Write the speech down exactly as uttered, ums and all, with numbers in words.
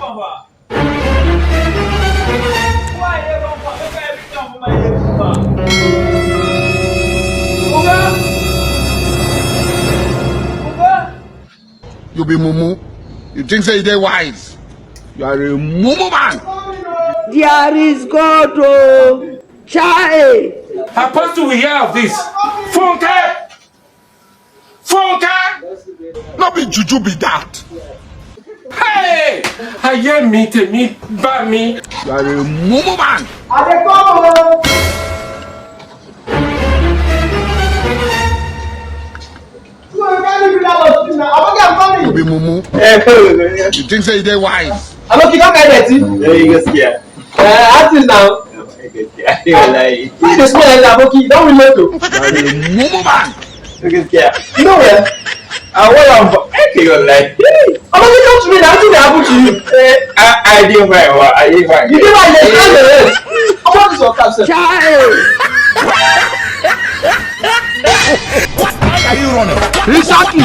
Why you don't come? Make every time for my head, man. Oga! Oga! You be mumu. You think say you dey wise? You are a mumu man. There is God, oh, chai. Apostle, we hear of this. Funke! Funke! No be juju be that. Hey! Ayé mi, tèmi bá mi. You are a mumu man. I dey come o. You go carry me out of this now. Aboki, I'm coming. You be mumu. You think say you dey wise? Aboki, don't carry dirty. Very gaskiya. Uh, artist now. Gaskiya. Wallahi. Why you dey smell like that, Aboki? Don't we lotto? You are a mumu man. Gaskiya. You know what? I want am for, okay, wallahi. Aboki, talk to me now. Wetin dey happen to you? Eh, I, I dey fine, wa. I dey fine. You dey fine? Dey smell the rest. Omo, this your cap sef. Chai! Why are you running? Exactly.